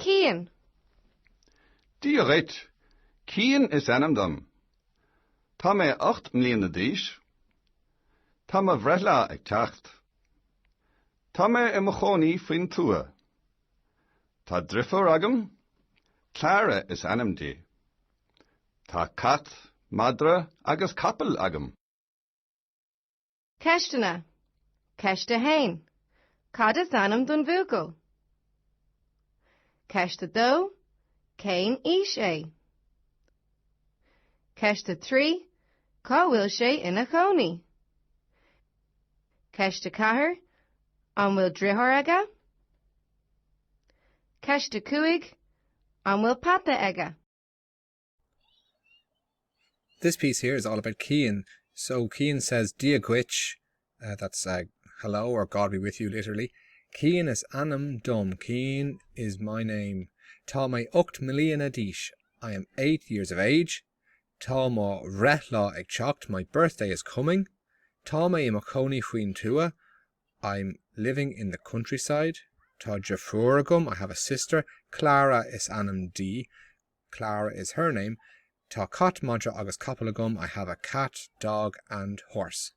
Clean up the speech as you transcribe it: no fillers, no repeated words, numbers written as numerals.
Cian. Dia dhuit. Cian is ainm dom. Tá mé 8 mbliana d'aois. Tá mo bhreithlá ag teacht. Tá mé i mo chónaí faoin tuath. Tá driofúr agam. Clara is ainm di. Tá cat, madra agus capall agam. Ceisteanna. Ceist 1. Cad is ainm don bhuachaill? Ceist 2. Cén aois é? Ceist 3. Cá bhfuil sé ina chónaí? Ceist 4. An bhfuil driotháir aige? Ceist 5. An bhfuil peata aige? This piece here is all about Cian. So Cian says, Dia dhuit, uh, that's uh, hello or God be with you, literally. Cian is ainm dom. Cian is my name. Tá mé 8 mbliana d'aois. I am 8 years of age. Tá mo bhreithlá ag teacht. My birthday is coming. Tá mé i mo chónaí faoin tuath. I'm living in the countryside. Tá deirfiúr agam. I have a sister. Clara is ainm di. Clara is her name. Tá cat, madra agus capall agam. I have a cat, dog and horse.